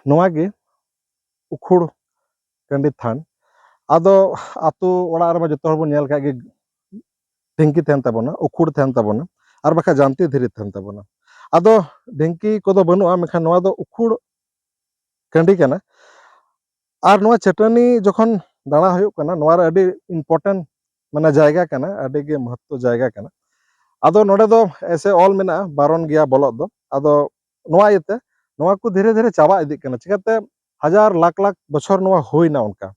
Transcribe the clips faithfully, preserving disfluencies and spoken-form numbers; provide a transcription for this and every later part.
ᱱᱚᱣᱟ ᱜᱮ ᱩᱠᱷᱩᱲ ᱠᱟᱹᱸᱰᱤ ᱛᱷᱟᱱ᱾ ᱟᱫᱚ ᱟᱛᱳ ᱚᱲᱟᱜ ᱨᱮᱢᱟ ᱡᱚᱛᱚ ᱦᱚᱲ ᱵᱚᱱ ᱧᱮᱞ ᱠᱟᱜ ᱜᱮ, ᱰᱷᱤᱝᱠᱤ ᱛᱟᱦᱮᱱ ᱛᱟᱵᱚᱱᱟ, ᱩᱠᱷᱩᱲ ᱛᱟᱦᱮᱱ ᱛᱟᱵᱚᱱᱟ, ᱟᱨ ᱵᱟᱠᱷᱟᱡ ᱡᱟᱱᱛᱤ ᱫᱷᱤᱨᱤ ᱛᱟᱦᱮᱱ ᱛᱟᱵᱚᱱᱟ᱾ ᱟᱫᱚ ᱰᱷᱤᱝᱠᱤ ᱠᱚᱫᱚ ᱵᱟᱹᱱᱩᱜᱼᱟ, ᱢᱮᱱᱠᱷᱟᱱ ᱱᱚᱣᱟ ᱫᱚ ᱩᱠᱷᱩᱲ ᱠᱟᱹᱸᱰᱤ ᱠᱟᱱᱟ᱾ ᱟᱨ ᱱᱚᱣᱟ ᱪᱟᱹᱴᱟᱹᱱᱤ ᱡᱚᱠᱷᱚᱱ ᱫᱟᱬᱟ ᱦᱩᱭᱩᱜ ᱠᱟᱱᱟ, ᱱᱚᱣᱟ ᱨᱮ ᱟᱹᱰᱤ important ᱢᱟᱱᱮ ᱡᱟᱭᱜᱟ ᱠᱟᱱᱟ, ᱟᱹᱰᱤ ᱜᱮ ᱢᱚᱦᱚᱛᱛᱚ ᱡᱟᱭᱜᱟ ᱠᱟᱱᱟ᱾ ᱟᱫᱚ ᱱᱚᱰᱮ ᱫᱚ ᱮᱥᱮ ᱚᱞ ᱢᱮᱱᱟᱜᱼᱟ, ᱵᱟᱨᱚᱱ ᱜᱮᱭᱟ ᱵᱚᱞᱚᱜ ᱫᱚ᱾ ᱟᱫᱚ ᱱᱚᱣᱟ ᱤᱭᱟᱹᱛᱮ ᱱᱚᱣᱟ ᱠᱚ ᱫᱷᱤᱨᱮ ᱫᱷᱤᱨᱮ ᱪᱟᱵᱟ ᱤᱫᱤᱜ ᱠᱟᱱᱟ᱾ ᱪᱤᱠᱟᱹᱛᱮ? ᱦᱟᱡᱟᱨ ᱞᱟᱠᱷ ᱞᱟᱠᱷ ᱵᱚᱪᱷᱚᱨ ᱱᱚᱣᱟ ᱦᱩᱭᱱᱟ ᱚᱱᱠᱟ᱾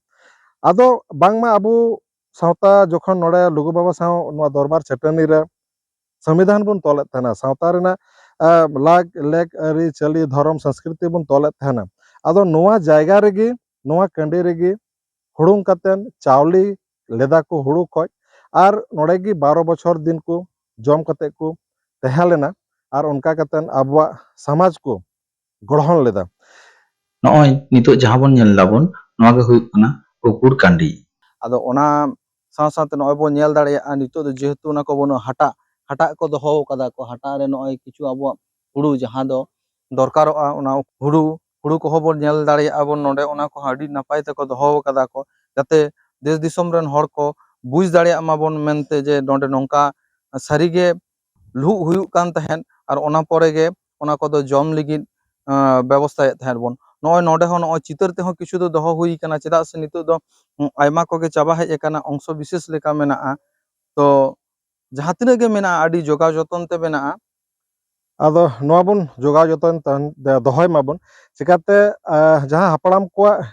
ᱟᱫᱚ ᱵᱟᱝᱢᱟ ᱟᱵᱚ ᱥᱟᱶᱛᱟ ᱡᱚᱠᱷᱚᱱ ᱱᱚᱰᱮ ᱞᱩᱜᱩ ᱵᱟᱵᱟ ᱥᱟᱶ ᱱᱚᱣᱟ ᱫᱚᱨᱵᱟᱨ ᱪᱟᱹᱴᱟᱹᱱᱤ ᱨᱮ ᱥᱚᱝᱵᱤᱫᱷᱟᱱ ᱵᱚᱱ ᱛᱚᱞᱮᱫ ᱛᱟᱦᱮᱱᱟ, ᱥᱟᱶᱛᱟ ᱨᱮᱱᱟᱜ, ᱟ, ᱞᱟᱠ, ᱞᱮᱠ, ᱟᱹᱨᱤ, ᱪᱟᱹᱞᱤ, ᱫᱷᱚᱨᱚᱢ, ᱥᱚᱝᱥᱠᱨᱤᱛᱤ ᱵᱚᱱ ᱛᱚᱞᱮᱫ ᱛᱟᱦᱮᱱᱟ᱾ ᱟᱫᱚ ᱱᱚᱣᱟ ᱡᱟᱭᱜᱟ ᱨᱮᱜᱮ, ᱱᱚᱣᱟ ᱠᱟᱹᱸᱰᱤ ᱨᱮᱜᱮ ᱦᱩᱲᱩᱝ ᱠᱟᱛᱮᱱ ᱪᱟᱣᱞᱮ ᱞᱮᱫᱟ ᱠᱚ ᱦᱩᱲᱩ ᱠᱷᱚᱡ, ᱟᱨ ᱱᱚᱰᱮ ᱜᱮ ᱵᱟᱨᱚ ᱵᱚᱪᱷᱚᱨ ᱫᱤᱱ ᱠᱚ ᱡᱚᱢ ᱠᱟᱛᱮ ᱠᱚ ᱛᱟᱦᱮᱸ ᱞᱮᱱᱟ, ᱟᱨ ᱚᱱᱠᱟ ᱠᱟᱛᱮᱱ ᱟᱵᱚᱣᱟᱜ ᱥᱚᱢᱟᱡᱽ ᱠᱚ ᱜᱚᱲᱦᱚᱱ ᱞᱮᱫᱟ᱾ ᱱᱚᱜᱼᱚᱭ ᱱᱤᱛᱚᱜ ᱡᱟᱦᱟᱸ ᱵᱚᱱ ᱧᱮᱞ ᱫᱟᱵᱚᱱ, ᱱᱚᱣᱟ ᱜᱮ ᱦᱩᱭᱩᱜ ᱠᱟᱱᱟ ᱩᱠᱩᱲ ᱠᱟᱹᱸᱰᱤ᱾ ᱟᱫᱚ ᱚᱱᱟ ᱥᱟᱶ ᱥᱟᱶᱛᱮ ᱱᱚᱜᱼᱚᱭ ᱵᱚᱱ ᱧᱮᱞ ᱫᱟᱲᱮᱭᱟᱜᱼᱟ, ᱱᱤᱛᱚᱜ ᱫᱚ ᱡᱮᱦᱮᱛᱩ ᱚᱱᱟ ᱠᱚ ᱵᱟᱹᱱᱩᱜᱼᱟ, ᱦᱟᱴᱟᱜ, ᱦᱟᱴᱟᱜ ᱠᱚ ᱫᱚᱦᱚ ᱟᱠᱟᱫᱟ ᱠᱚ, ᱦᱟᱴᱟᱜ ᱨᱮ ᱱᱚᱜᱼᱚᱭ ᱠᱤᱪᱷᱩ ᱟᱵᱚᱣᱟᱜ ᱦᱩᱲᱩ ᱡᱟᱦᱟᱸ ᱫᱚ ᱫᱚᱨᱠᱟᱨᱚᱜᱼᱟ, ᱚᱱᱟ ᱦᱩᱲᱩ, ᱦᱩᱲᱩ ᱠᱚᱦᱚᱸ ᱵᱚᱱ ᱧᱮᱞ ᱫᱟᱲᱮᱭᱟᱜᱼᱟ ᱵᱚᱱ ᱱᱚᱰᱮ, ᱚᱱᱟ ᱠᱚᱦᱚᱸ ᱟᱹᱰᱤ ᱱᱟᱯᱟᱭ ᱛᱮᱠᱚ ᱫᱚᱦᱚ ᱟᱠᱟᱫᱟ ᱠᱚ, ᱡᱟᱛᱮ ᱫᱮᱥ ᱫᱤᱥᱚᱢ ᱨᱮᱱ ᱦᱚᱲ ᱠᱚ ᱵᱩᱡᱽ ᱫᱟᱲᱮᱭᱟᱜ ᱢᱟᱵᱚᱱ ᱢᱮᱱᱛᱮ ᱡᱮ ᱱᱚᱰᱮ ᱱᱚᱝᱠᱟ ᱥᱟᱹᱨᱤᱜᱮ ᱞᱩᱦᱩᱜ ᱦᱩᱭᱩᱜ ᱠᱟᱱ ᱛᱟᱦᱮᱸᱫ, ᱟᱨ ᱚᱱᱟ ᱯᱚᱨᱮ ᱜᱮ ᱚᱱᱟ ᱠᱚᱫᱚ ᱡᱚᱢ ᱞᱟᱹᱜᱤᱫ, ᱟᱸ, ᱵᱮᱵᱚᱥᱛᱷᱟᱭᱮᱫ ᱛᱟᱦᱮᱸᱫ ᱵᱚᱱ᱾ ᱱᱚᱜᱼᱚᱭ ᱱᱚᱰᱮ ᱦᱚᱸ ᱱᱚᱜᱼᱚᱭ ᱪᱤᱛᱟᱹᱨ ᱛᱮᱦᱚᱸ ᱠᱤᱪᱷᱩ ᱫᱚ ᱫᱚᱦᱚ ᱦᱩᱭ ᱠᱟᱱᱟ, ᱪᱮᱫᱟᱜ ᱥᱮ ᱱᱤᱛᱚᱜ ᱫᱚ, ᱩᱸ, ᱟᱭᱢᱟ ᱠᱚᱜᱮ ᱪᱟᱵᱟ ᱦᱮᱡ ᱟᱠᱟᱱᱟ, ᱚᱝᱥᱚ ᱵᱤᱥᱮᱥ ᱞᱮᱠᱟ ᱢᱮᱱᱟᱜᱼᱟ᱾ ᱛᱚ ᱡᱟᱦᱟᱸ ᱛᱤᱱᱟᱹᱜ ᱜᱮ ᱢᱮᱱᱟᱜᱼᱟ, ᱟᱹᱰᱤ ᱡᱚᱜᱟᱣ ᱡᱚᱛᱚᱱ ᱛᱮ ᱢᱮᱱᱟᱜᱼᱟ᱾ ᱟᱫᱚ ᱱᱚᱣᱟ ᱵᱚᱱ ᱡᱚᱜᱟᱣ ᱡᱚᱛᱚᱱ ᱛᱟᱦᱮᱱ, ᱫᱚᱦᱚᱭ ᱢᱟᱵᱚᱱ᱾ ᱪᱤᱠᱟᱛᱮ, ᱟᱸ, ᱡᱟᱦᱟᱸ ᱦᱟᱯᱲᱟᱢ ᱠᱚᱣᱟᱜ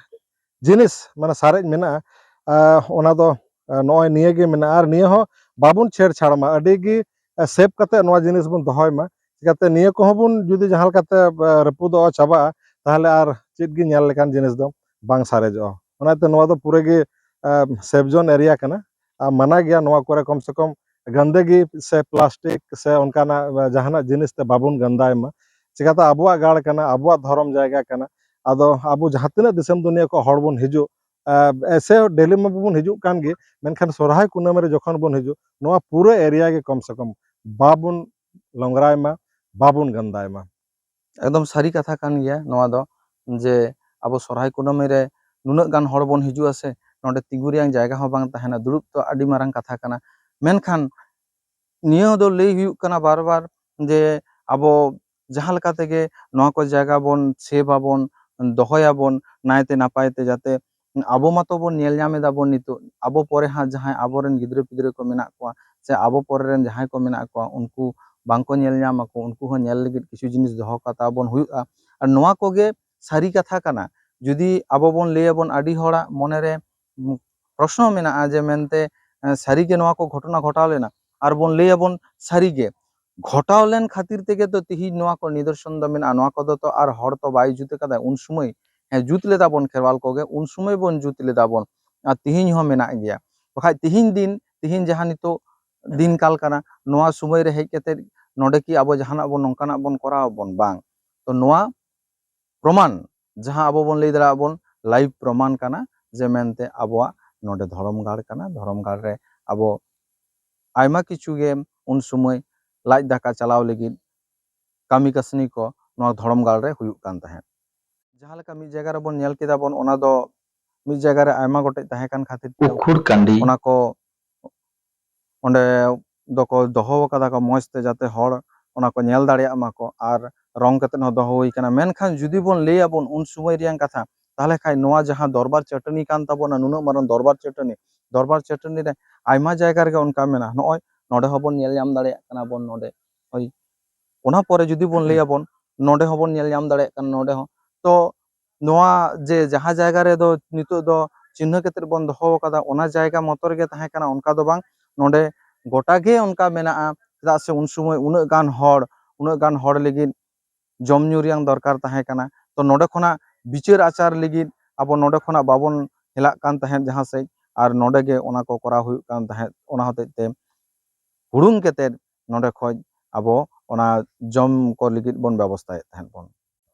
ᱡᱤᱱᱤᱥ ᱢᱟᱱᱮ ᱥᱟᱨᱮᱡ ᱢᱮᱱᱟᱜᱼᱟ, ᱟᱸ, ᱚᱱᱟ ᱫᱚ, ᱟᱸ, ᱱᱚᱜᱼᱚᱭ ᱱᱤᱭᱟᱹ ᱜᱮ ᱢᱮᱱᱟᱜᱼᱟ, ᱟᱨ ᱱᱤᱭᱟᱹ ᱦᱚᱸ ᱵᱟᱵᱚᱱ ᱪᱷᱮᱲ ᱪᱷᱟᱲ ᱢᱟ, ᱟᱹᱰᱤ ᱜᱮ, ᱟᱸ, ᱥᱮᱵᱷ ᱠᱟᱛᱮ ᱱᱚᱣᱟ ᱡᱤᱱᱤᱥ ᱵᱚᱱ ᱫᱚᱦᱚᱭ ᱢᱟ᱾ ᱪᱤᱠᱟᱛᱮ ᱱᱤᱭᱟᱹ ᱠᱚᱦᱚᱸ ᱵᱚᱱ ᱡᱩᱫᱤ ᱡᱟᱦᱟᱸ ᱞᱮᱠᱟᱛᱮ, ᱟᱸ, ᱨᱟᱹᱯᱩᱫᱚᱜᱼᱟ, ᱪᱟᱵᱟᱜᱼᱟ, ᱛᱟᱦᱚᱞᱮ ᱟᱨ ᱪᱮᱫ ᱜᱮ ᱧᱮᱞ ᱞᱮᱠᱟᱱ ᱡᱤᱱᱤᱥ ᱫᱚ ᱵᱟᱝ ᱥᱟᱨᱮᱡᱚᱜᱼᱟ᱾ ᱚᱱᱟᱛᱮ ᱱᱚᱣᱟ ᱫᱚ ᱯᱩᱨᱟᱹ ᱜᱮ, ᱟᱸ, ᱥᱮᱵᱷ ᱡᱳᱱ ᱮᱨᱤᱭᱟ ᱠᱟᱱᱟ᱾ ᱟᱨ ᱢᱟᱱᱟ ᱜᱮᱭᱟ ᱱᱚᱣᱟ ᱠᱚᱨᱮ ᱠᱚᱢ ᱥᱮ ᱠᱚᱢ ᱜᱟᱱᱫᱟᱹᱜᱤ ᱥᱮ ᱯᱞᱟᱥᱴᱤᱠ ᱥᱮ ᱚᱱᱠᱟᱱᱟᱜ, ᱟᱸ, ᱡᱟᱦᱟᱱᱟᱜ ᱡᱤᱱᱤᱥ ᱛᱮ ᱵᱟᱵᱚᱱ ᱜᱟᱱᱫᱟᱭ ᱢᱟ᱾ ᱪᱤᱠᱟᱛᱮ ᱟᱵᱚᱣᱟᱜ ᱜᱟᱲ ᱠᱟᱱᱟ, ᱟᱵᱚᱣᱟᱜ ᱫᱷᱚᱨᱚᱢ ᱡᱟᱭᱜᱟ ᱠᱟᱱᱟ᱾ ᱟᱫᱚ ᱟᱵᱚ ᱡᱟᱦᱟᱸ ᱛᱤᱱᱟᱹᱜ ᱫᱤᱥᱚᱢ ᱫᱩᱱᱤᱭᱟᱹ ᱠᱷᱚᱱ ᱦᱚᱲ ᱵᱚᱱ ᱦᱤᱡᱩᱜ, ᱟᱸ, ᱮᱥᱮ ᱰᱮᱞᱤ ᱢᱟᱵᱚᱱ ᱦᱤᱡᱩᱜ ᱠᱟᱱ ᱜᱮ, ᱢᱮᱱᱠᱷᱟᱱ ᱥᱚᱨᱦᱟᱭ ᱠᱩᱱᱟᱹᱢᱤ ᱨᱮ ᱡᱚᱠᱷᱚᱱ ᱵᱚᱱ ᱦᱤᱡᱩᱜ, ᱱᱚᱣᱟ ᱯᱩᱨᱟᱹ ᱮᱨᱤᱭᱟ ᱜᱮ ᱠᱚᱢ ᱥᱮ ᱠᱚᱢ ᱵᱟᱵᱚᱱ ᱞᱚᱝᱜᱽᱨᱟᱭ ᱢᱟ, ᱵᱟᱵᱚᱱ ᱜᱟᱱᱫᱟᱭ ᱢᱟ᱾ ᱮᱠᱫᱚᱢ ᱥᱟᱹᱨᱤ ᱠᱟᱛᱷᱟ ᱠᱟᱱ ᱜᱮᱭᱟ ᱱᱚᱣᱟ ᱫᱚ᱾ ᱡᱮ ᱟᱵᱚ ᱥᱚᱨᱦᱟᱭ ᱠᱩᱱᱟᱹᱢᱤ ᱨᱮ ᱱᱩᱱᱟᱹᱜ ᱜᱟᱱ ᱦᱚᱲ ᱵᱚᱱ ᱦᱤᱡᱩᱜᱼᱟ ᱥᱮ, ᱱᱚᱰᱮ ᱛᱤᱸᱜᱩ ᱨᱮᱭᱟᱜ ᱡᱟᱭᱜᱟ ᱦᱚᱸ ᱵᱟᱝ ᱛᱟᱦᱮᱱᱟ, ᱫᱩᱲᱩᱵ ᱛᱚ ᱟᱹᱰᱤ ᱢᱟᱨᱟᱝ ᱠᱟᱛᱷᱟ ᱠᱟᱱᱟ᱾ ᱢᱮᱱᱠᱷᱟᱱ ᱱᱤᱭᱟᱹ ᱫᱚ ᱞᱟᱹᱭ ᱦᱩᱭᱩᱜ ᱠᱟᱱᱟ ᱵᱟᱨ ᱵᱟᱨ ᱡᱮ ᱟᱵᱚ ᱡᱟᱦᱟᱸ ᱞᱮᱠᱟ ᱛᱮᱜᱮ ᱱᱚᱣᱟ ᱠᱚ ᱡᱟᱭᱜᱟ ᱵᱚᱱ ᱥᱮᱵᱷ ᱟᱵᱚᱱ, ᱫᱚᱦᱚᱭᱟᱵᱚᱱ ᱱᱟᱭᱛᱮ ᱱᱟᱯᱟᱭ ᱛᱮ, ᱡᱟᱛᱮ ᱟᱵᱚ ᱢᱟᱛᱚ ᱵᱚᱱ ᱧᱮᱞ ᱧᱟᱢ ᱮᱫᱟ ᱵᱚᱱ ᱱᱤᱛᱚᱜ, ᱟᱵᱚ ᱯᱚᱨᱮ ᱦᱟᱸᱜ ᱡᱟᱦᱟᱸᱭ ᱟᱵᱚᱨᱮᱱ ᱜᱤᱫᱽᱨᱟᱹ ᱯᱤᱫᱽᱨᱟᱹ ᱠᱚ ᱢᱮᱱᱟᱜ ᱠᱚᱣᱟ ᱥᱮ ᱟᱵᱚ ᱯᱚᱨᱮ ᱨᱮᱱ ᱡᱟᱦᱟᱸᱭ ᱠᱚ ᱢᱮᱱᱟᱜ ᱠᱚᱣᱟ, ᱩᱱᱠᱩ ᱵᱟᱝ ᱠᱚ ᱧᱮᱞ ᱧᱟᱢ ᱟᱠᱚ, ᱩᱱᱠᱩ ᱦᱚᱸ ᱧᱮᱞ ᱞᱟᱹᱜᱤᱫ ᱠᱤᱪᱷᱩ ᱡᱤᱱᱤᱥ ᱫᱚᱦᱚ ᱠᱟᱛᱟ ᱵᱚᱱ ᱦᱩᱭᱩᱜᱼᱟ᱾ ᱟᱨ ᱱᱚᱣᱟ ᱠᱚᱜᱮ ᱥᱟᱹᱨᱤ ᱠᱟᱛᱷᱟ ᱠᱟᱱᱟ᱾ ᱡᱩᱫᱤ ᱟᱵᱚ ᱵᱚᱱ ᱞᱟᱹᱭ ᱟᱵᱚᱱ, ᱟᱹᱰᱤ ᱦᱚᱲᱟᱜ ᱢᱚᱱᱮᱨᱮ ᱯᱨᱚᱥᱱᱚ ᱢᱮᱱᱟᱜᱼᱟ ᱡᱮ ᱢᱮᱱᱛᱮ, ᱮᱸ, ᱥᱟᱹᱨᱤᱜᱮ ᱱᱚᱣᱟ ᱠᱚ ᱜᱷᱚᱴᱚᱱᱟ ᱜᱷᱚᱴᱟᱣ ᱞᱮᱱᱟ, ᱟᱨ ᱵᱚᱱ ᱞᱟᱹᱭ ᱟᱵᱚᱱ ᱥᱟᱹᱨᱤᱜᱮ, ᱜᱷᱚᱴᱟᱣ ᱞᱮᱱ ᱠᱷᱟᱹᱛᱤᱨ ᱛᱮᱜᱮ ᱛᱚ ᱛᱤᱦᱤᱧ ᱱᱚᱣᱟ ᱠᱚ ᱱᱤᱫᱚᱨᱥᱚᱱ ᱫᱚ ᱢᱮᱱᱟᱜᱼᱟ᱾ ᱱᱚᱣᱟ ᱠᱚᱫᱚ ᱛᱚ ᱟᱨ ᱦᱚᱲ ᱛᱚ ᱵᱟᱭ ᱡᱩᱛ ᱠᱟᱫᱟ, ᱩᱱ ᱥᱩᱢᱟᱹᱭ, ᱦᱮᱸ, ᱡᱩᱛ ᱞᱮᱫᱟ ᱵᱚᱱ ᱠᱷᱮᱨᱣᱟᱞ ᱠᱚᱜᱮ, ᱩᱱ ᱥᱩᱢᱟᱹᱭ ᱵᱚᱱ ᱡᱩᱛ ᱞᱮᱫᱟ ᱵᱚᱱ, ᱟᱨ ᱛᱤᱦᱤᱧ ᱦᱚᱸ ᱢᱮᱱᱟᱜ ᱜᱮᱭᱟ᱾ ᱵᱟᱠᱷᱟᱡ ᱛᱤᱦᱤᱧ ᱫᱤᱱ, ᱛᱤᱦᱤᱧ ᱡᱟᱦᱟᱸ ᱱᱤᱛᱚᱜ ᱫᱤᱱ ᱠᱟᱞ ᱠᱟᱱᱟ, ᱱᱚᱣᱟ ᱥᱩᱢᱟᱹᱭ ᱨᱮ ᱦᱮᱡ ᱠᱟᱛᱮ ᱱᱚᱰᱮ ᱠᱤ ᱟᱵᱚ ᱡᱟᱦᱟᱱᱟᱜ ᱵᱚᱱ ᱱᱚᱝᱠᱟᱱᱟᱜ ᱵᱚᱱ ᱠᱚᱨᱟᱣ ᱟᱵᱚᱱ? ᱵᱟᱝ᱾ ᱛᱚ ᱱᱚᱣᱟ ᱯᱨᱚᱢᱟᱱ, ᱡᱟᱦᱟᱸ ᱟᱵᱚ ᱵᱚᱱ ᱞᱟᱹᱭ ᱫᱟᱲᱮᱭᱟᱜᱼᱟ ᱵᱚᱱ ᱞᱟᱭᱤᱵᱷ ᱯᱨᱚᱢᱟᱱ ᱠᱟᱱᱟ ᱡᱮ ᱢᱮᱱᱛᱮ ᱟᱵᱚᱣᱟᱜ ᱱᱚᱰᱮ ᱫᱷᱚᱨᱚᱢ ᱜᱟᱲ ᱠᱟᱱᱟ, ᱫᱷᱚᱨᱚᱢ ᱜᱟᱲ ᱨᱮ ᱟᱵᱚ ᱟᱭᱢᱟ ᱠᱤᱪᱷᱩ ᱜᱮ ᱩᱱ ᱥᱩᱢᱟᱹᱭ ᱞᱟᱡ ᱫᱟᱠᱟ ᱪᱟᱞᱟᱣ ᱞᱟᱹᱜᱤᱫ ᱠᱟᱹᱢᱤ ᱠᱟᱹᱥᱱᱤ ᱠᱚ ᱱᱚᱣᱟ ᱫᱷᱚᱨᱚᱢ ᱜᱟᱲ ᱨᱮ ᱦᱩᱭᱩᱜ ᱠᱟᱱ ᱛᱟᱦᱮᱸᱫ᱾ ᱡᱟᱦᱟᱸ ᱞᱮᱠᱟ ᱢᱤᱫ ᱡᱟᱭᱜᱟ ᱨᱮᱵᱚᱱ ᱧᱮᱞ ᱠᱮᱫᱟ ᱵᱚᱱ, ᱚᱱᱟ ᱫᱚ ᱢᱤᱫ ᱡᱟᱭᱜᱟ ᱨᱮ ᱟᱭᱢᱟ ᱜᱚᱴᱮᱡ ᱛᱟᱦᱮᱸ ᱠᱟᱱ ᱠᱷᱟᱹᱛᱤᱨ ᱛᱮ ᱩᱠᱷᱩᱲ ᱠᱟᱺᱰᱤ᱾ ᱚᱱᱟ ᱠᱚ ᱚᱸᱰᱮ ᱫᱚᱠᱚ ᱫᱚᱦᱚ ᱟᱠᱟᱫᱟ ᱠᱚ ᱢᱚᱸᱡᱽ ᱛᱮ, ᱡᱟᱛᱮ ᱦᱚᱲ ᱚᱱᱟ ᱠᱚ ᱧᱮᱞ ᱫᱟᱲᱮᱭᱟᱜ ᱢᱟᱠᱚ, ᱟᱨ ᱨᱚᱝ ᱠᱟᱛᱮᱫ ᱦᱚᱸ ᱫᱚᱦᱚ ᱦᱩᱭ ᱠᱟᱱᱟ᱾ ᱢᱮᱱᱠᱷᱟᱱ ᱡᱩᱫᱤ ᱵᱚᱱ ᱞᱟᱹᱭ ᱟᱵᱚᱱ ᱩᱱ ᱥᱩᱢᱟᱹᱭ ᱨᱮᱭᱟᱜ ᱠᱟᱛᱷᱟ, ᱛᱟᱦᱚᱞᱮ ᱠᱷᱟᱱ ᱱᱚᱣᱟ ᱡᱟᱦᱟᱸ ᱫᱚᱨᱵᱟᱨ ᱪᱟᱹᱴᱟᱹᱱᱤ ᱠᱟᱱ ᱛᱟᱵᱚᱱᱟ, ᱱᱩᱱᱟᱹᱜ ᱢᱟᱨᱟᱝ ᱫᱚᱨᱵᱟᱨ ᱪᱟᱹᱴᱟᱹᱱᱤ, ᱫᱚᱨᱵᱟᱨ ᱪᱟᱹᱴᱟᱹᱱᱤ ᱨᱮ ᱟᱭᱢᱟ ᱡᱟᱭᱜᱟ ᱨᱮᱜᱮ ᱚᱱᱠᱟ ᱢᱮᱱᱟᱜᱼᱟ᱾ ᱱᱚᱜᱼᱚᱭ ᱱᱚᱰᱮ ᱦᱚᱸᱵᱚᱱ ᱧᱮᱞ ᱧᱟᱢ ᱫᱟᱲᱮᱭᱟᱜ ᱠᱟᱱᱟ ᱵᱚᱱ, ᱱᱚᱰᱮ, ᱦᱳᱭ᱾ ᱚᱱᱟ ᱯᱚᱨᱮ ᱡᱩᱫᱤ ᱵᱚᱱ ᱞᱟᱹᱭ ᱟᱵᱚᱱ, ᱱᱚᱰᱮ ᱦᱚᱸᱵᱚᱱ ᱧᱮᱞ ᱧᱟᱢ ᱫᱟᱲᱮᱭᱟᱜ ᱠᱟᱱᱟ, ᱱᱚᱰᱮ ᱦᱚᱸ᱾ ᱛᱚ ᱱᱚᱣᱟ ᱡᱮ ᱡᱟᱦᱟᱸ ᱡᱟᱭᱜᱟ ᱨᱮᱫᱚ ᱱᱤᱛᱚᱜ ᱫᱚ ᱪᱤᱱᱦᱟᱹ ᱠᱟᱛᱮᱫ ᱵᱚᱱ ᱫᱚᱦᱚ ᱟᱠᱟᱫᱟ, ᱚᱱᱟ ᱡᱟᱭᱜᱟ ᱢᱚᱛᱚ ᱨᱮᱜᱮ ᱛᱟᱦᱮᱸ ᱠᱟᱱᱟ, ᱚᱱᱠᱟ ᱫᱚ ᱵᱟᱝ᱾ ᱱᱚᱰᱮ ᱜᱚᱴᱟ ᱜᱮ ᱚᱱᱠᱟ ᱢᱮᱱᱟᱜᱼᱟ, ᱪᱮᱫᱟᱜ ᱥᱮ ᱩᱱ ᱥᱚᱢᱚᱭ ᱩᱱᱟᱹᱜ ᱜᱟᱱ ᱦᱚᱲ, ᱩᱱᱟᱹᱜ ᱜᱟᱱ ᱦᱚᱲ ᱞᱟᱹᱜᱤᱫ ᱡᱚᱢ ᱧᱩ ᱨᱮᱭᱟᱝ ᱫᱚᱨᱠᱟᱨ ᱛᱟᱦᱮᱸ ᱠᱟᱱᱟ᱾ ᱛᱚ ᱱᱚᱰᱮ ᱠᱷᱚᱱᱟᱜ ᱵᱤᱪᱟᱹᱨ ᱟᱪᱟᱨ ᱞᱟᱹᱜᱤᱫ ᱟᱵᱚ ᱱᱚᱰᱮ ᱠᱷᱚᱱᱟᱜ ᱵᱟᱵᱚᱱ ᱦᱮᱞᱟᱜ ᱠᱟᱱ ᱛᱟᱦᱮᱸᱫ ᱡᱟᱦᱟᱸ ᱥᱮᱫ, ᱟᱨ ᱱᱚᱰᱮ ᱜᱮ ᱚᱱᱟ ᱠᱚ ᱠᱚᱨᱟᱣ ᱦᱩᱭᱩᱜ ᱠᱟᱱ ᱛᱟᱦᱮᱸᱫ᱾ ᱚᱱᱟ ᱦᱚᱛᱮᱡ ᱛᱮ ᱦᱩᱲᱩᱝ ᱠᱟᱛᱮᱫ ᱱᱚᱰᱮ ᱠᱷᱚᱡ ᱟᱵᱚ ᱚᱱᱟ ᱡᱚᱢ ᱠᱚ ᱞᱟᱹᱜᱤᱫ ᱵᱚᱱ ᱵᱮᱵᱚᱥᱛᱟᱭᱮᱫ ᱛᱟᱦᱮᱸᱫ ᱵᱚᱱ᱾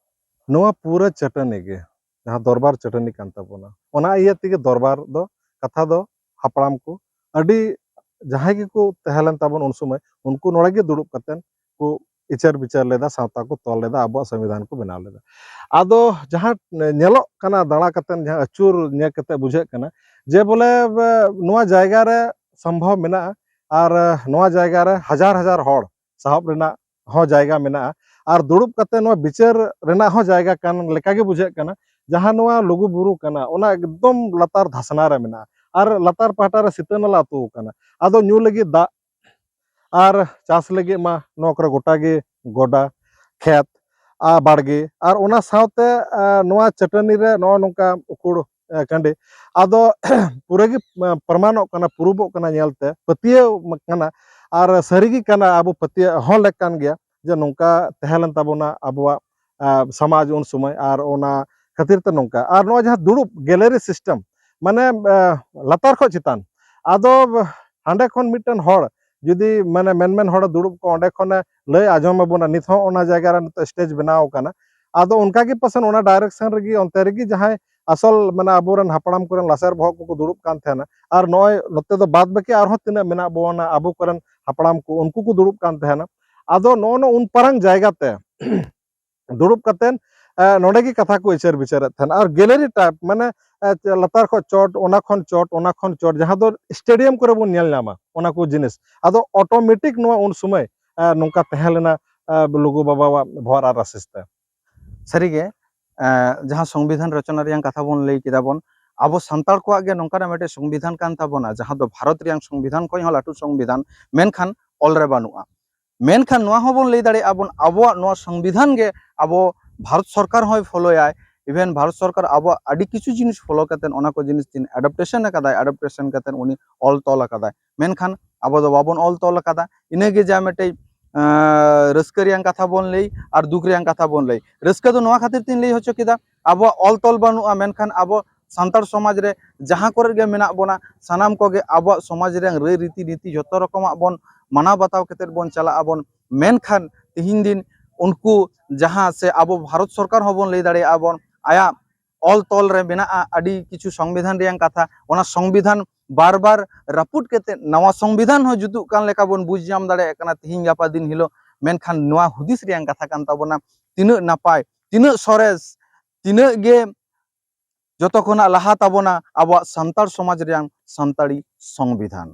ᱱᱚᱣᱟ ᱯᱩᱨᱟᱹ ᱪᱟᱹᱴᱟᱹᱱᱤ ᱜᱮ ᱡᱟᱦᱟᱸ ᱫᱚᱨᱵᱟᱨ ᱪᱟᱹᱴᱟᱹᱱᱤ ᱠᱟᱱ ᱛᱟᱵᱚᱱᱟ, ᱚᱱᱟ ᱤᱭᱟᱹ ᱛᱮᱜᱮ ᱫᱚᱨᱵᱟᱨ ᱫᱚ, ᱠᱟᱛᱷᱟ ᱫᱚ ᱦᱟᱯᱲᱟᱢ ᱠᱚ ᱟᱹᱰᱤ ᱡᱟᱦᱟᱸᱭ ᱜᱮᱠᱚ ᱛᱟᱦᱮᱸ ᱞᱮᱱ ᱛᱟᱵᱚᱱ ᱩᱱ ᱥᱚᱢᱚᱭ, ᱩᱱᱠᱩ ᱱᱚᱰᱮ ᱜᱮ ᱫᱩᱲᱩᱵ ᱠᱟᱛᱮᱫ ᱠᱚ ᱤᱪᱟᱹᱨ ᱵᱤᱪᱟᱹᱨ ᱞᱮᱫᱟ, ᱥᱟᱶᱛᱟ ᱠᱚ ᱛᱚᱞ ᱞᱮᱫᱟ, ᱟᱵᱚᱣᱟᱜ ᱥᱚᱝᱵᱤᱫᱷᱟᱱ ᱠᱚ ᱵᱮᱱᱟᱣ ᱞᱮᱫᱟ᱾ ᱟᱫᱚ ᱡᱟᱦᱟᱸ ᱧᱮᱞᱚᱜ ᱠᱟᱱᱟ, ᱫᱟᱬᱟ ᱠᱟᱛᱮ ᱡᱟᱦᱟᱸ ᱟᱹᱪᱩᱨ ᱧᱮᱞ ᱠᱟᱛᱮ ᱵᱩᱡᱷᱟᱹᱜ ᱠᱟᱱᱟ ᱡᱮ ᱵᱚᱞᱮ, ᱮ, ᱱᱚᱣᱟ ᱡᱟᱭᱜᱟ ᱨᱮ ᱥᱚᱢᱵᱷᱚᱵ ᱢᱮᱱᱟᱜᱼᱟ, ᱟᱨ, ᱮ, ᱱᱚᱣᱟ ᱡᱟᱭᱜᱟ ᱨᱮ ᱦᱟᱡᱟᱨ ᱦᱟᱡᱟᱨ ᱦᱚᱲ ᱥᱟᱦᱚᱵ ᱨᱮᱱᱟᱜ ᱦᱚᱸ ᱡᱟᱭᱜᱟ ᱢᱮᱱᱟᱜᱼᱟ, ᱟᱨ ᱫᱩᱲᱩᱵ ᱠᱟᱛᱮ ᱱᱚᱣᱟ ᱵᱤᱪᱟᱹᱨ ᱨᱮᱱᱟᱜ ᱦᱚᱸ ᱡᱟᱭᱜᱟ ᱠᱟᱱ ᱞᱮᱠᱟ ᱜᱮ ᱵᱩᱡᱷᱟᱹᱜ ᱠᱟᱱᱟ᱾ ᱡᱟᱦᱟᱸ ᱱᱚᱣᱟ ᱞᱩᱜᱩ ᱵᱩᱨᱩ ᱠᱟᱱᱟ, ᱚᱱᱟ ᱮᱠᱫᱚᱢ ᱞᱟᱛᱟᱨ ᱫᱷᱟᱥᱱᱟ ᱨᱮ ᱢᱮᱱᱟᱜᱼᱟ, ᱟᱨ ᱞᱟᱛᱟᱨ ᱯᱟᱦᱴᱟ ᱨᱮ ᱥᱤᱛᱟᱹ ᱱᱟᱞᱟ ᱟᱹᱛᱩ ᱠᱟᱱᱟ᱾ ᱟᱫᱚ ᱧᱩ ᱞᱟᱹᱜᱤᱫ ᱫᱟᱜ ᱟᱨ ᱪᱟᱥ ᱞᱟᱹᱜᱤᱫ ᱢᱟ ᱱᱚᱣᱟ ᱠᱚᱨᱮ ᱜᱚᱴᱟ ᱜᱮ ᱜᱚᱰᱟ, ᱠᱷᱮᱛ, ᱟᱨ ᱵᱟᱲᱜᱮ, ᱟᱨ ᱚᱱᱟ ᱥᱟᱶᱛᱮ, ᱟᱨ ᱱᱚᱣᱟ ᱪᱟᱹᱴᱟᱹᱱᱤ ᱨᱮ ᱱᱚᱜᱼᱚ ᱱᱚᱝᱠᱟ ᱩᱠᱩᱲ, ᱮ, ᱠᱟᱺᱰᱤ᱾ ᱟᱫᱚ ᱯᱩᱨᱟᱹ ᱜᱮ, ᱮ, ᱯᱨᱚᱢᱟᱱᱚᱜ ᱠᱟᱱᱟ, ᱯᱩᱨᱩᱵᱚᱜ ᱠᱟᱱᱟ ᱧᱮᱞᱛᱮ, ᱯᱟᱹᱛᱭᱟᱹᱣ ᱠᱟᱱᱟ, ᱟᱨ ᱥᱟᱹᱨᱤ ᱜᱮ ᱠᱟᱱᱟ, ᱟᱵᱚ ᱯᱟᱹᱛᱭᱟᱹᱣ ᱦᱚᱸ ᱞᱮᱠ ᱠᱟᱱ ᱜᱮᱭᱟ ᱡᱮ ᱱᱚᱝᱠᱟ ᱛᱟᱦᱮᱸ ᱞᱮᱱ ᱛᱟᱵᱚᱱᱟ ᱟᱵᱚᱣᱟᱜ, ᱮ, ᱥᱚᱢᱟᱡᱽ ᱩᱱ ᱥᱚᱢᱚᱭ, ᱟᱨ ᱚᱱᱟ ᱠᱷᱟᱹᱛᱤᱨ ᱛᱮ ᱱᱚᱝᱠᱟ᱾ ᱟᱨ ᱱᱚᱣᱟ ᱡᱟᱦᱟᱸ ᱫᱩᱲᱩᱵ gallery system, ᱢᱟᱱᱮ, ᱮ, ᱞᱟᱛᱟᱨ ᱠᱷᱚᱱ ᱪᱮᱛᱟᱱ, ᱟᱫᱚ ᱦᱟᱸᱰᱮ ᱠᱷᱚᱱ ᱢᱤᱫᱴᱮᱱ ᱦᱚᱲ ᱡᱩᱫᱤ ᱢᱟᱱᱮ ᱢᱮᱱᱢᱮᱱ ᱦᱚᱲᱮ ᱫᱩᱲᱩᱵ ᱠᱚᱜᱼᱟ, ᱚᱸᱰᱮ ᱠᱷᱚᱱᱮ ᱞᱟᱹᱭ ᱟᱸᱡᱚᱢ ᱟᱵᱚᱱᱟ, ᱱᱤᱛ ᱦᱚᱸ ᱚᱱᱟ ᱡᱟᱭᱜᱟ ᱨᱮ ᱱᱤᱛᱚᱜ stage ᱵᱮᱱᱟᱣ ᱟᱠᱟᱱᱟ᱾ ᱟᱫᱚ ᱚᱱᱠᱟ ᱜᱮ ᱯᱟᱥᱮᱡ ᱚᱱᱟ direction ᱨᱮᱜᱮ, ᱚᱱᱛᱮ ᱨᱮᱜᱮ ᱡᱟᱦᱟᱸᱭ ᱟᱥᱚᱞ ᱢᱟᱱᱮ ᱟᱵᱚᱨᱮᱱ ᱦᱟᱯᱲᱟᱢ ᱠᱚᱨᱮᱱ ᱞᱟᱥᱮᱨ ᱵᱚᱦᱚᱜ ᱠᱚᱠᱚ ᱫᱩᱲᱩᱵ ᱠᱟᱱ ᱛᱟᱦᱮᱱᱟ, ᱟᱨ ᱱᱚᱜᱼᱚᱭ ᱱᱚᱛᱮ ᱫᱚ ᱵᱟᱫ ᱵᱟᱹᱠᱤ ᱟᱨᱦᱚᱸ ᱛᱤᱱᱟᱹᱜ ᱢᱮᱱᱟᱜ ᱵᱚᱱᱟ ᱟᱵᱚ ᱠᱚᱨᱮᱱ ᱦᱟᱯᱲᱟᱢ ᱠᱚ, ᱩᱱᱠᱩ ᱠᱚ ᱫᱩᱲᱩᱵ ᱠᱟᱱ ᱛᱟᱦᱮᱱᱟ᱾ ᱟᱫᱚ ᱱᱚᱜᱼᱚ ᱱᱚᱣᱟ ᱩᱱ ᱯᱟᱨᱟᱝ ᱡᱟᱭᱜᱟ ᱛᱮ ᱫᱩᱲᱩᱵ ᱠᱟᱛᱮᱱ, ᱮ, ᱱᱚᱰᱮ ᱜᱮ ᱠᱟᱛᱷᱟ ᱠᱚ ᱤᱪᱟᱹᱨ ᱵᱤᱪᱟᱹᱨᱮᱫ ᱛᱟᱦᱮᱱᱟ᱾ ᱟᱨ gallery type, ᱢᱟᱱᱮ, ᱮ, ᱞᱟᱛᱟᱨ ᱠᱷᱚᱱ ᱪᱚᱴ, ᱚᱱᱟ ᱠᱷᱚᱱ ᱪᱚᱴ, ᱚᱱᱟ ᱠᱷᱚᱱ ᱪᱚᱴ, ᱡᱟᱦᱟᱸ ᱫᱚ stadium ᱠᱚᱨᱮ ᱵᱚᱱ ᱧᱮᱞ ᱧᱟᱢᱟ, ᱚᱱᱟ ᱠᱚ ᱡᱤᱱᱤᱥ᱾ ᱟᱫᱚ automatic ᱱᱚᱣᱟ ᱩᱱ ᱥᱚᱢᱚᱭ, ᱮ, ᱱᱚᱝᱠᱟ ᱛᱟᱦᱮᱸ ᱞᱮᱱᱟ, ᱮ, ᱞᱩᱜᱩ ᱵᱟᱵᱟᱣᱟᱜ ᱵᱷᱚᱨ ᱟᱨ ᱟᱥᱤᱥ ᱛᱮ᱾ ᱥᱟᱹᱨᱤᱜᱮ, ᱮ, ᱡᱟᱦᱟᱸ ᱥᱚᱝᱵᱤᱫᱷᱟᱱ ᱨᱚᱪᱚᱱᱟ ᱨᱮᱭᱟᱜ ᱠᱟᱛᱷᱟ ᱵᱚᱱ ᱞᱟᱹᱭ ᱠᱮᱫᱟ ᱵᱚᱱ, ᱟᱵᱚ ᱥᱟᱱᱛᱟᱲ ᱠᱚᱣᱟᱜ ᱜᱮ ᱱᱚᱝᱠᱟᱱᱟᱜ ᱢᱤᱫᱴᱮᱱ ᱥᱚᱝᱵᱤᱫᱷᱟᱱ ᱠᱟᱱ ᱛᱟᱵᱚᱱᱟ, ᱡᱟᱦᱟᱸ ᱫᱚ ᱵᱷᱟᱨᱚᱛ ᱨᱮᱭᱟᱜ ᱥᱚᱝᱵᱤᱫᱷᱟᱱ ᱠᱷᱚᱱ ᱦᱚᱸ ᱞᱟᱹᱴᱩ ᱥᱚᱝᱵᱤᱫᱷᱟᱱ, ᱢᱮᱱᱠᱷᱟᱱ ᱚᱞ ᱨᱮ ᱵᱟᱹᱱᱩᱜᱼᱟ᱾ ᱢᱮᱱᱠᱷᱟᱱ ᱱᱚᱣᱟ ᱦᱚᱸᱵᱚᱱ ᱞᱟᱹᱭ ᱫᱟᱲᱮᱭᱟᱜᱼᱟ ᱵᱚᱱ, ᱟᱵᱚᱣᱟᱜ ᱱᱚᱣᱟ ᱥᱚᱝᱵᱤᱫᱷᱟᱱ ᱜᱮ ᱟᱵᱚ ᱵᱷᱟᱨᱚᱛ ᱥᱚᱨᱠᱟᱨ ᱦᱚᱸᱭ ᱯᱷᱚᱞᱳᱭᱟᱭ, even ᱵᱷᱟᱨᱚᱛ ᱥᱚᱨᱠᱟᱨ ᱟᱵᱚᱣᱟᱜ ᱟᱹᱰᱤ ᱠᱤᱪᱷᱩ ᱡᱤᱱᱤᱥ ᱯᱷᱚᱞᱳ ᱠᱟᱛᱮᱫ ᱚᱱᱟ ᱠᱚ ᱡᱤᱱᱤᱥ ᱛᱤᱱ adaptation ᱟᱠᱟᱫᱟᱭ, adaptation ᱠᱟᱛᱮᱫ ᱩᱱᱤ ᱚᱞ ᱛᱚᱞ ᱟᱠᱟᱫᱟᱭ, ᱢᱮᱱᱠᱷᱟᱱ ᱟᱵᱚ ᱫᱚ ᱵᱟᱵᱚᱱ ᱚᱞ ᱛᱚᱞ ᱟᱠᱟᱫᱟ᱾ ᱤᱱᱟᱹᱜᱮ ᱡᱟ ᱢᱤᱫᱴᱮᱡ, ᱟᱸ, ᱨᱟᱹᱥᱠᱟᱹ ᱨᱮᱭᱟᱜ ᱠᱟᱛᱷᱟ ᱵᱚᱱ ᱞᱟᱹᱭ ᱟᱨ ᱫᱩᱠ ᱨᱮᱭᱟᱜ ᱠᱟᱛᱷᱟ ᱵᱚᱱ ᱞᱟᱹᱭ᱾ ᱨᱟᱹᱥᱠᱟᱹ ᱫᱚ ᱱᱚᱣᱟ ᱠᱷᱟᱹᱛᱤᱨ ᱛᱤᱧ ᱞᱟᱹᱭ ᱦᱚᱪᱚ ᱠᱮᱫᱟ, ᱟᱵᱚᱣᱟᱜ ᱚᱞ ᱛᱚᱞ ᱵᱟᱹᱱᱩᱜᱼᱟ, ᱢᱮᱱᱠᱷᱟᱱ ᱟᱵᱚ ᱥᱟᱱᱛᱟᱲ ᱥᱚᱢᱟᱡᱽ ᱨᱮ ᱡᱟᱦᱟᱸ ᱠᱚᱨᱮ ᱜᱮ ᱢᱮᱱᱟᱜ ᱵᱚᱱᱟ, ᱥᱟᱱᱟᱢ ᱠᱚᱜᱮ ᱟᱵᱚᱣᱟᱜ ᱥᱚᱢᱟᱡᱽ ᱨᱮᱭᱟᱜ ᱨᱟᱹᱭ ᱨᱤᱛᱤ ᱱᱤᱛᱤ ᱡᱷᱚᱛᱚ ᱨᱚᱠᱚᱢᱟᱜ ᱵᱚᱱ ᱢᱟᱱᱟᱣ ᱵᱟᱛᱟᱣ ᱠᱟᱛᱮᱫ ᱵᱚᱱ ᱪᱟᱞᱟᱜ ᱟᱵᱚᱱ᱾ ᱢᱮᱱᱠᱷᱟᱱ ᱛᱤᱦᱤᱧ ᱫᱤᱱ ᱩᱱᱠᱩ ᱡᱟᱦᱟᱸ ᱥᱮ ᱟᱵᱚ ᱵᱷᱟᱨᱚᱛ ᱥᱚᱨᱠᱟᱨ ᱦᱚᱸᱵᱚᱱ ᱞᱟᱹᱭ ᱫᱟᱲᱮᱭᱟᱜᱼᱟ ᱵᱚᱱ, ᱟᱭᱟᱜ ᱚᱞ ᱛᱚᱞ ᱨᱮ ᱢᱮᱱᱟᱜᱼᱟ ᱟᱹᱰᱤ ᱠᱤᱪᱷᱩ ᱥᱚᱝᱵᱤᱫᱷᱟᱱ ᱨᱮᱭᱟᱜ ᱠᱟᱛᱷᱟ᱾ ᱚᱱᱟ ᱥᱚᱝᱵᱤᱫᱷᱟᱱ ᱵᱟᱨ ᱵᱟᱨ ᱨᱟᱹᱯᱩᱫ ᱠᱟᱛᱮᱫ ᱱᱟᱣᱟ ᱥᱚᱝᱵᱤᱫᱷᱟᱱ ᱦᱚᱸ ᱡᱩᱛᱩᱜ ᱠᱟᱱ ᱞᱮᱠᱟ ᱵᱚᱱ ᱵᱩᱡᱽ ᱧᱟᱢ ᱫᱟᱲᱮᱭᱟᱜ ᱠᱟᱱᱟ᱾ ᱛᱤᱦᱤᱧ ᱜᱟᱯᱟ ᱫᱤᱱ ᱦᱤᱞᱳᱜ ᱢᱮᱱᱠᱷᱟᱱ ᱱᱚᱣᱟ ᱦᱩᱫᱤᱥ ᱨᱮᱭᱟᱜ ᱠᱟᱛᱷᱟ ᱠᱟᱱ ᱛᱟᱵᱚᱱᱟ, ᱛᱤᱱᱟᱹᱜ ᱱᱟᱯᱟᱭ, ᱛᱤᱱᱟᱹᱜ ᱥᱚᱨᱮᱥ, ᱛᱤᱱᱟᱹᱜ ᱜᱮ ᱡᱚᱛᱚ ᱠᱷᱚᱱᱟᱜ ᱞᱟᱦᱟ ᱛᱟᱵᱚᱱᱟ ᱟᱵᱚᱣᱟᱜ ᱥᱟᱱᱛᱟᱲ ᱥᱚᱢᱟᱡᱽ ᱨᱮᱭᱟᱜ ᱥᱟᱱᱛᱟᱲᱤ ᱥᱚᱝᱵᱤᱫᱷᱟᱱ᱾